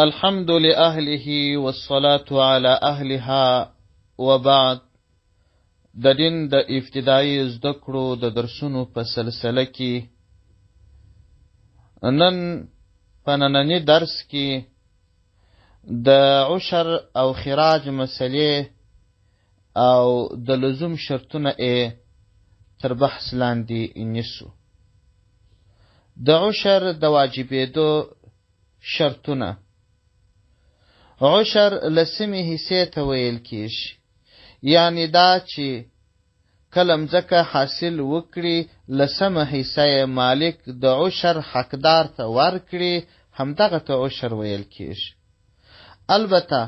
الحمد لأهله والصلاة على أهلها وبعد. د دین د ابتدایي زده کړو د درسونو په سلسله کې نن په ننني درس کې د عشر او خراج مسلې او د لزوم شرطونه یې تر بحث لاندې نیسو. د عشر د واجبېدو شرطونه: عشر لسمې حصې ته ویل کیږي، یعنی دا چې کله مځکه حاصل وکړي، لسمه حصه یې مالک د عشر حقدار ته ورکړي، همدغه ته عشر ویل کیږي. البته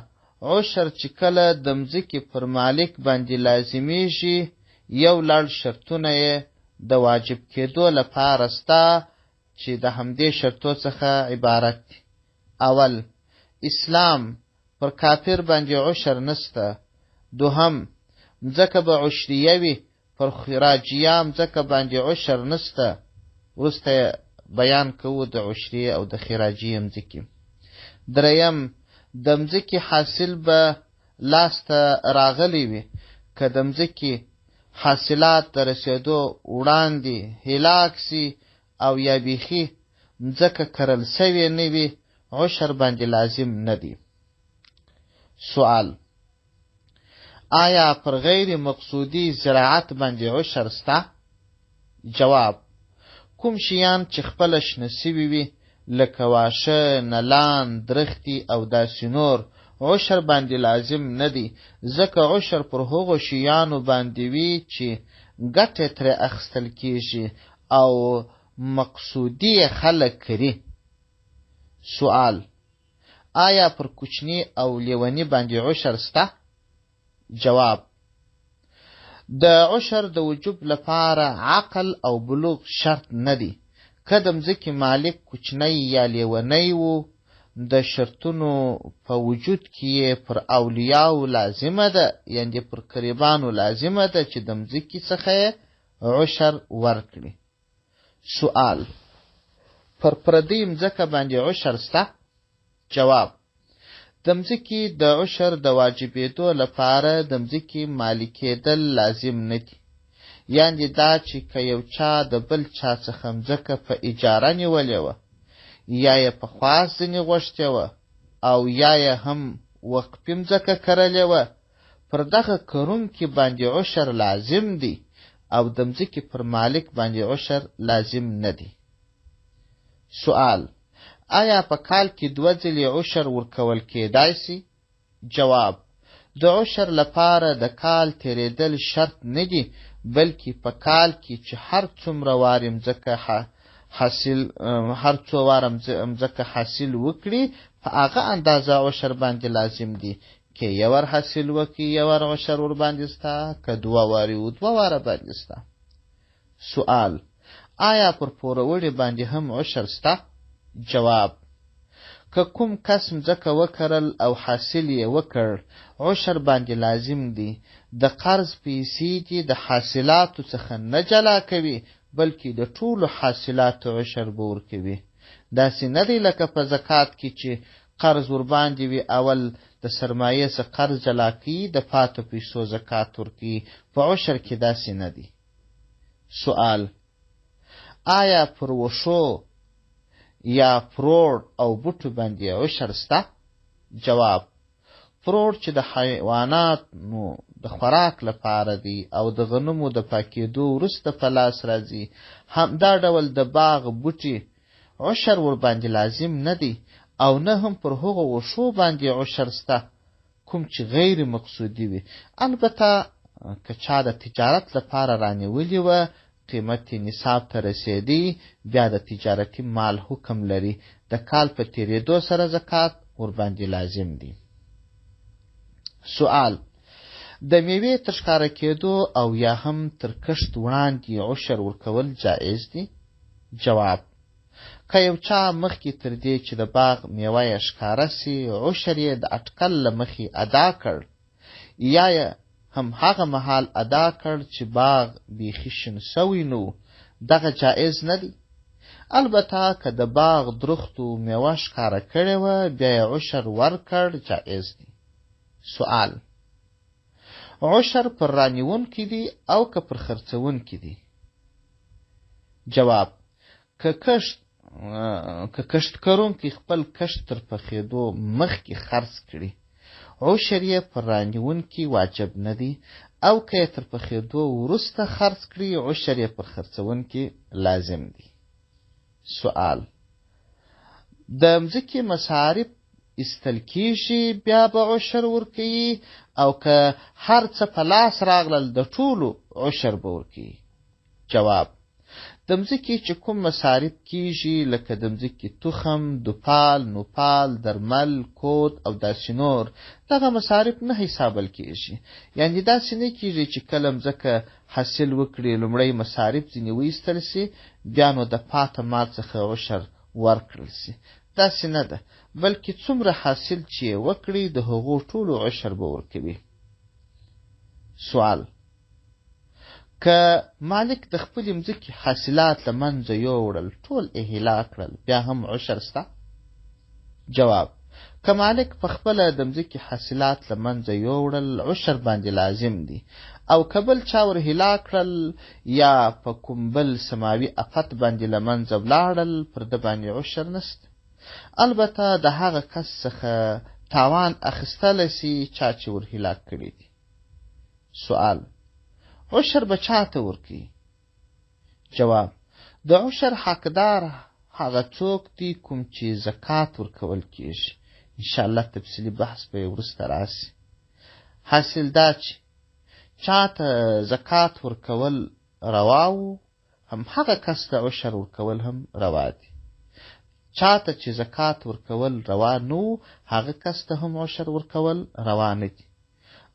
عشر چې کله د مځکې پر مالک باندې لازمیږي، یو لړ شرطونه یې د واجب کېدو لپاره سته چې د همدې شرطو څخه عبارت دي. اول، اسلام، پر کافر باندې عشر نسته. دوهم، مځکه به عشریه وي، پر خراجیه مځکه باندې عشر نسته. وروسته بیان کوو د عشریې او د خراجیې مځکې. دریم، د مځکې حاصل به لاسته راغلی وي، که د مځکې حاصلات د رسېدو وړاندې هلاک سي او یا بیخي مځکه کرل سوې نه وي، عشر باندې لازم نه دی. سوال: آیا پر غیر مقصودی زراعت باندې عشر سته؟ جواب: کوم شیان چې خپله شنه سوي وي، لکه واښه، نلان، درختي او داسې نور، عشر باندې لازم نه دی، ځکه عشر پر هغو شیانو باندې وي چې ګټه ترې اخیستل کیږي او مقصودي یې خلک کري. سوال: آیا پر کوچني او لیوني باندې عشر سته؟ جواب: د عشر د وجوب لپاره عقل او بلوغ شرط نه دی. که د مځکې مالک کوچنی یا لیونی و، د شرطونو په وجود کې یې پر اولیاو لازمه ده، یعنې پر قریبانو لازمه ده چې د مځکې څخه یې عشر ورکړي. سوال: پر پردۍ مځکه باندې عشر سته؟ جواب: د مځکې د عشر د واجبېدو لپاره د مځکې مالکېدل لازم نه دي، یعنې دا چې که یو چا د بل چا څخه مځکه په اجاره نیولې وه، یا یې په خواست ځینې غوښتې وه، او یا یې هم وقفي مځکه کرلې وه، پر دغه کرونکي باندې عشر لازم دی او د مځکې پر مالک باندې عشر لازم نه دی. سوال: آیا په کال کې دوه ځلې عشر ورکول کېدای سي؟ جواب: د عشر لپاره د کال تېرېدل شرط نه دي، بلکې په کال کې چې هر څومره وارې مځکه حاصل هر څو واره مځکه حاصل وکړي، په هغه اندازه عشر باندې لازم دي. که یو وار حاصل وکړي، یو وار عشر ورباندې سته، که دوه وارې و، دوه واره باندې سته. سوال: آیا پر پوروړي باندې هم عشر سته؟ جواب: که کوم کس مځکه وکرل او حاصل یې وکړ، عشر باندې لازم دی. د قرض پیسې دې د حاصلاتو څخه نه جلا کوي، بلکې د ټولو حاصلاتو عشر به ورکوي. داسې نه دی لکه په زکات کې چې قرض ورباندې وي، اول د سرمایې څخه قرض جلا کوي، د پاتو پیسو زکات ورکوي. په عشر کې داسې نه دی. سوال: آیا پر وښو یا پروړ او بوټو باندې عشر سته؟ جواب: پروړ چې د حیواناتو د خوراک لپاره دی او د غنمو د پاکېدو وروسته په لاس راځي، همدا ډول د باغ بوټي، عشر ورباندې لازم نه دی، او نه هم پر هغو وښو باندې عشر سته کوم چې غیر مقصودي وي. البته که چا د تجارت لپاره رانیولي وه، قیمت یې نصاب ته رسېدی، بیا د تجارتي مال حکم لري، د کال په تېرېدو سره زکات ورباندې لازم دی. سوال: د میوې تر ښکاره کېدو او یا هم تر کښت وړاندې عشر ورکول جایز دي؟ جواب: که یو چا مخکې تر دې چې د باغ میوه یې ښکاره سي، عشر یې د اټکل له مخې ادا کړ، یا یې هم هغه مهال ادا کړ چې باغ بیخي شین سوی نه و، دغه جایز نه دی. البته که د باغ درختو میوه ښکاره کړې وه بیا یې عشر ورکړ جایز دی. سوال: عشر پر رانیوونکي دی او که پر خرڅوونکي دی؟ جواب: که کښت که کښت کرونکی خپل کښت تر پخېدو مخکې خرڅ کړي عشر یې پر رانیوونکي واجب نه دی او که یې تر پخېدو وروسته خرڅ کړي عشر یې پر خرڅوونکي لازم دی. سوال: د مځکې مصارف ایستل کیږي بیا به عشر ورکوي او که هر څه په لاس راغلل د ټولو عشر به ورکوي؟ جواب: د مځکې چې کوم مصارف کیږي لکه د مځکې تخم، دوپال، نوپال، درمل، کود او داسې نور دغه مصارف نه حسابل کیږي. یعنې داسې نه کیږي چې کله مځکه حاصل وکړي لومړی مصارف ځینې وایستل شي بیا نو د پاته مال څخه عشر ورکړل شي. داسې نه ده بلکې څومره حاصل چې یې وکړي د هغو ټولو عشر به ورکوي. سوال: که مالک د خپلې مځکې حاصلات له منځه یوړل ټول یې هلاک کړل بیا هم عشر سته؟ جواب: که مالک په خپله د مځکې حاصلات له منځه یوړل عشر باندې لازم دی او که بل چا ور هلاک کړل یا په کوم بل سماوي افت باندې له منځه ولاړل پر ده باندې عشر نشته. البته د هغه کس څخه تاوان اخیستلی سي چا چې ور هلاک کړي دي. سوال: عشر به چاته ورکوي؟ جواب: د عشر حقدار هغه څوک دی کوم چې زکات ورکول کیږي. انشاءالله تفصیلي بحث به یې وروسته راسي. حاصل دا چې چاته زکات ورکول روا وو هم هغه کس ته عشر ورکول هم روا دي. چاته چې زکات ورکول روا نه وو هغه کس ته هم عشر ورکول روا نه دي.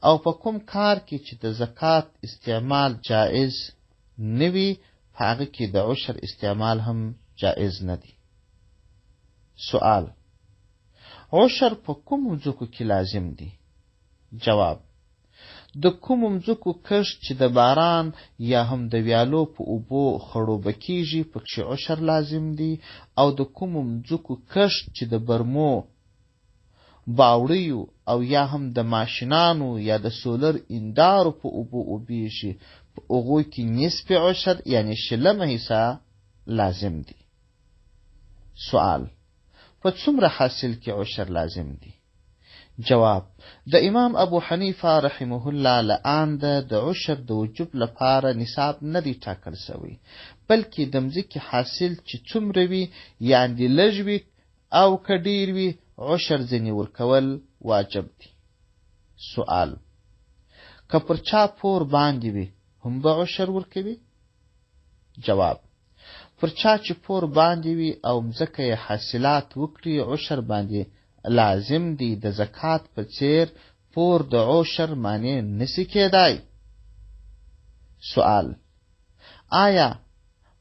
او په کوم کار کې چې د زکات استعمال جائز نه وي په هغه کې د عشر استعمال هم جائز نه دی. سوال: عشر په کومو ځکو کې لازم دی؟ جواب: د کومو مځکو کښت چې د باران یا هم د ویالو په اوبو خړوبه کیږي پکښې عشر لازم دی او د کومو مځکو کښت چې د برمو، باوړیو او یا هم د ماشینانو یا د سولر ایندارو په اوبو اوبیږي په هغو کې نصف عشر یعنې شلمه حصه لازم دی. سوال: په څومره حاصل کې عشر لازم دی؟ جواب: د امام ابو حنیفه رحمه الله له آنده د عشر د وجوب لپاره نصاب نه دی ټاکل شوی بلکې د مځکې حاصل چې څومره وي یعنې لږ وي او که ډیر وي عشر ځینې ورکول واجب دی. سوال: که پر چا پور باندې وي هم به عشر ورکوي؟ جواب: پر چا چې پور باندې وي او مځکه یې حاصلات وکړي عشر باندې لازم دی. د زکات په څیر پور د عشر معنی نسی کېدای. سوال: آیا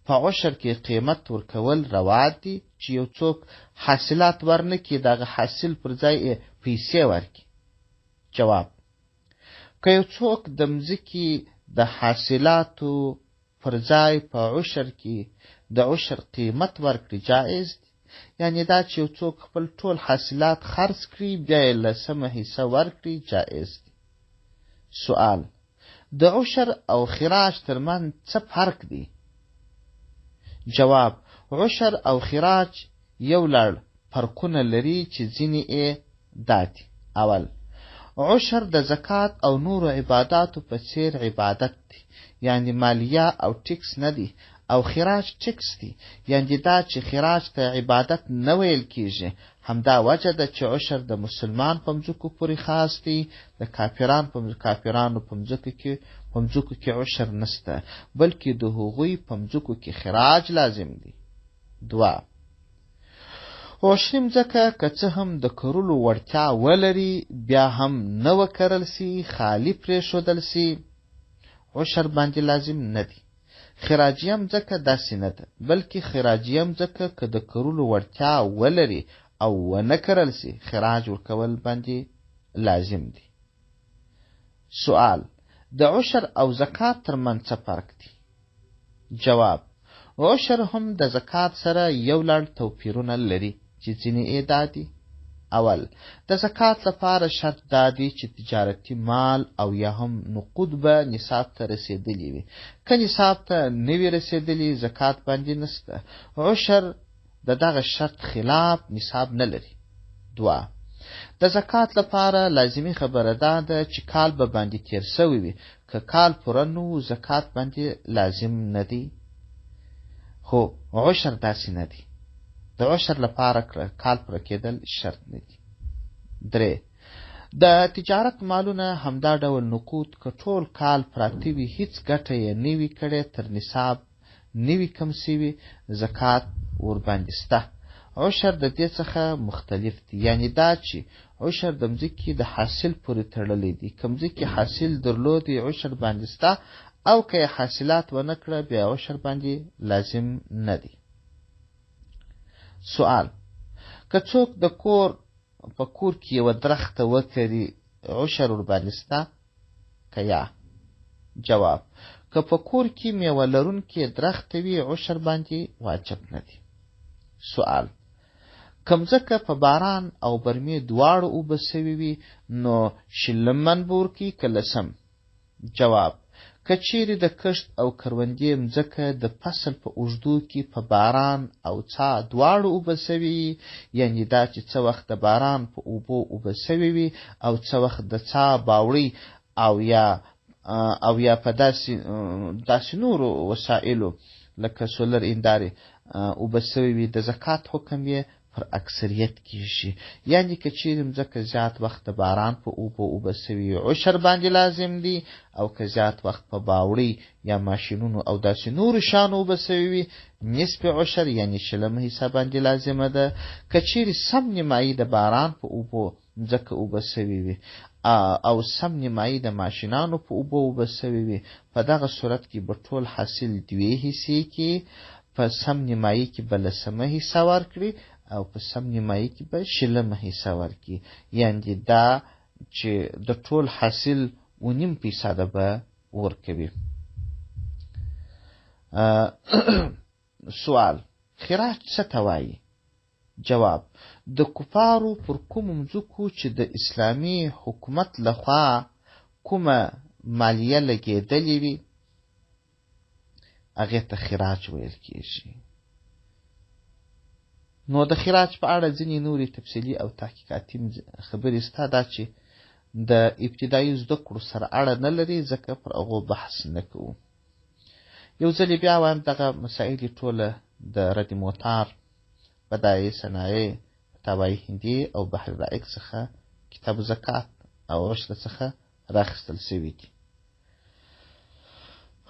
په عشر کې قیمت ورکول روا دي چې یو څوک حاصلات ورنه کړي دغه حاصل پر ځای یې پیسې ورکړي؟ جواب: که یو څوک د مځکې د حاصلاتو پر ځای په عشر کې د عشر قیمت ورکړي جایز دی. یعنې دا چې یو څوک خپل ټول حاصلات خرڅ کړي بیا یې لسمه حصه ورکړي جایز دی. سوال: د عشر او خراج ترمنځ څه فرق دی؟ جواب: عشر او خراج یو لړ فرقونه لري چې ځینې یې دا دي. اول، عشر د زکات او نورو عباداتو په څیر عبادت دی یعنې مالیه او ټیکس نه دی او خراج ټیکس دی یعنې دا چې خراج ته عبادت نه ویل کیږي. همدا وجه ده چې عشر د مسلمان په مځکو پورې خاص دی، د کافران په کافرانو په مځکو کې په مځکو کې عشر نسته بلکې د هغوی په مځکو کې خراج لازم دی. دوه، عشري مځکه که څه هم د کرلو وړتیا ولري بیا هم نه وکرل سي خالي پرېښودل سي عشر باندې لازم نه دی. خراجیه مځکه داسې نه ده بلکې خراجیه مځکه که د کرلو وړتیا ولري او ونه کرل سي خراج ورکول باندې لازم دی. سوال: د عشر او زکات ترمنځ څه فرق دی؟ جواب: عشر هم د زکات سره یو لړ توپیرونه لري چې ځینې یې دا دي. اول، د زکات لپاره شرط دا دی چې تجارتي مال او یا هم نقود به نصاب ته رسېدلي وي. که نصاب ته نه وي رسېدلي، زکات باندې نشته. عشر د دغه شرط خلاف نصاب نه لري. دوه، د زکات لپاره لازمي خبره دا ده چې کال به باندې تیر شوی وي. که کال پوره نه و، زکات باندې لازم نه دی. خو عشر داسې نه دی. د عشر لپاره کال پوره کېدل شرط نه دي. درې، د تجارت مالونه همدا ډول نقود که ټول کال پراته وي، هیڅ ګټه یې نه وي کړې، تر نصاب نه وي کم سوي، زکات ورباندې سته. عشر د دې څخه مختلف دی، یعنی دا چې عشر د مځکې د حاصل پورې تړلی دی. که مځکې حاصل درلودی، عشر باندې سته، او که یې حاصلات ونه کړه، بیا عشر باندې لازم نه دی. سوال، که څوک د کور په کور کې یوه درخته وکري، عشر ورباندې سته که یا؟ جواب، که په کور کې میوه لرونکې درخته وي، عشر باندې واجب نه دی. سوال، که مځکه په باران او برمې دواړو اوبه سوې وي، نو شلم من به ورکوي که لسم؟ جواب، که چیرې د کښت او کروندې مځکه د فصل په اوږدو کې په باران او څا دواړو اوبه سوې وي، یعنې دا چې څه وخت د باران په اوبو اوبه سوې وي او څه وخت د څا باوړۍ او یا په داسې نورو وسایلو لکه سولر ایندارې اوبه سوې وي، د زکات حکم یې پر اکثریت کیږي. یعنی که چیرې مځکه زیات وخت د باران په اوبو اوبه سوي، عشر باندې لازم دی، او که زیات وخت په باوړۍ یا ماشینونو او داسې نورو شیانو اوبه سوي وي، نصف عشر یعنی شلمه حصه باندې لازمه ده. که چیرې سم نیمایي د باران په اوبو مځکه اوبه سوي وي او سم نیمایي د ماشینانو په اوبو اوبه سوي وي، په دغه صورت کې به ټول حاصل دوې حصې کې، په سم نیمایي کې به لسمه حصه ورکړي او په سم نیمایي کې به شلمه حصه ورکړي. یعنې دا چې د ټول حاصل 2.5 فیصده به ورکوي. سوال، خراج څه ته وایي؟ جواب، د کفارو پر کومو مځکو چې د اسلامي حکومت لخوا کومه مالیه لګېدلې وي، هغې ته خراج ویل کیږي. نو د خراج په اړه ځینې نورې تفصیلي او تحقیقاتي خبرې سته، دا چې د ابتدایي زده کړو سره اړه نه لري، ځکه پر هغو بحث نه کوو. یو ځل بیا وایم، دغه مسایل ټوله د رد موتار، بدایع صنایع، فتاوی هندي او بحر رائق څخه، کتاب زکات او عشر څخه راخیستل شوي دي.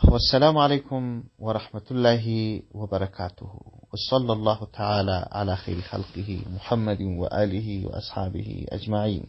والسلام عليكم ورحمة الله وبركاته، وصلى الله تعالى على خير خلقه محمد وآله وأصحابه أجمعين.